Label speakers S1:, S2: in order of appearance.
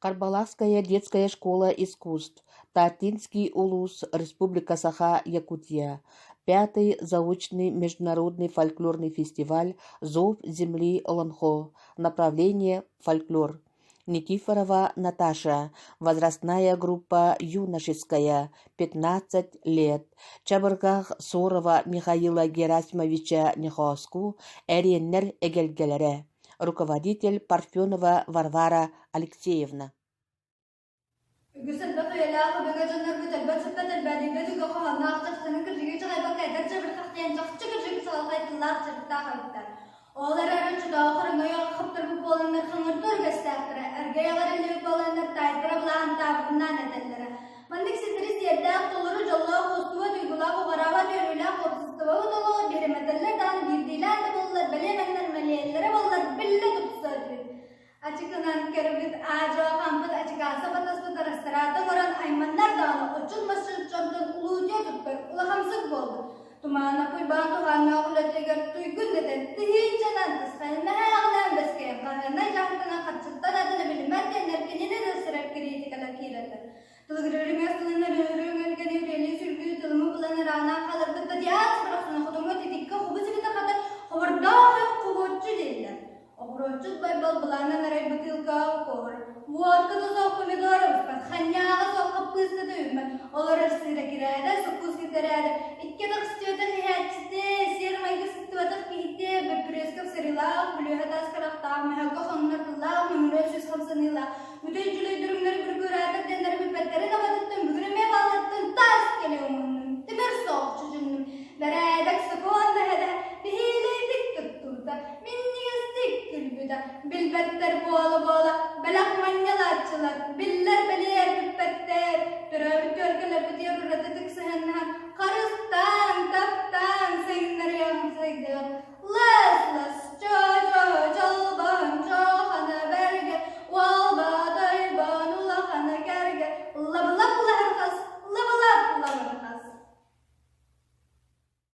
S1: Харбалаахская детская школа искусств, Таттинский улуус, Республика Саха, Якутия. Пятый заочный международный фольклорный фестиваль «Зов земли Олонхо», направление «Фольклор». Никифорова Наташа, возрастная группа юношеская, 15 лет, Чабырҕах Сорова Михаила Герасимовича Нехооску эриэннэр эгэлгэлэрэ, руководитель Парфенова Варвара Алексеевна.
S2: Үгүс элбэх үйэлээх өбүгэ дьоннорбут өлбөт сыппат элбээдийбэт үгэ хоһоонноох чахчыны кырдьыгы чаҕайбакка эдэр чабырҕах диэн чахчы кырдьык салалтай тыллаах дьарыктаах эбиттэр. Ол эрээри оччотооҕу хороҥой хаптарбыт буоланнар хаҥырдыр үгэстээхтэрэ, эргэ эҕэрэллибит буоланнар таайтара былаан таабырыннаан этэллэрэ. Маннык ситэри сиэрдээх, толору дьоллоох, уостубат уйгулаах, уҕараабат үөрүүлээх уопсастыбабыт олоҕор биһирэмэтэллэр даҕаны биирдиилээн да буоллар бэлиэ мэҥнэр мэлийэллэрэ буоллар биллэ тупсуо этибит. Ачыкынан көрбүт аа-дьуо хампыт ачыкааса батаспыт арастараата оҥорон айманнар даҕаны отчут-масчыт дьонтон улуутуйа туттар улахамсык буолбут. Тумаанап Уйбаан туһааннаах үлэтигэр туйгун дэтэн тыһыынчанан тысхайын мэһээҕинэн бэскэйэн хаһыаннай дьаһалтанан харчыттан атыны билиммэт диэннэр кинини да сырар кириитикэлэр киирэллэр. Тылыгырырыҥас тылын өрүһүрүҥ өлгөнү үрүөлүү сүргүү тылымы булан ыраанаа хааларбыт Татьяна Сбросуна хотоҥҥо титиккэ хобу-сибитэ хата хобордоох өх хобуоччу дииллэр. Оҕуруотчут Байбал былаанын арай бытыылкаҕа куоһур, водката суох помидора ыспат, ханньааҕа суох хаппыыстата үүммэт, олорор сыыра кирээдэ, сокуус кэтэрээдэ, икки атах үстүөтэх иһээччитэ, сиэр майгы сыстыбатах киһитэ, бөппүрүөскэ сырыылаах, бүлүүһэ таас харахтаах, мөһөккө хоннор тыллаах, мөҥүрүө сүүс хамсаныылаах, бүтэй дьүлэй дүрүҥнэри бүргүрээтэр диэннэри бүппэттэрин абатыттан бүгүн эмиэ баалларыттан таас кэлиэ умуннум, тимир соҕус чочуннум, бэрээдэк сокуон дэһэ-дэһэ биһиилиитик туттубута, минньигэстик күлбүтэ, билбэттэр буола-буола бэлэх манньалааччылар, биллэр бэлиэр бүппэттэр, төрөөбүт түөлкэлэрбитигэр ураты.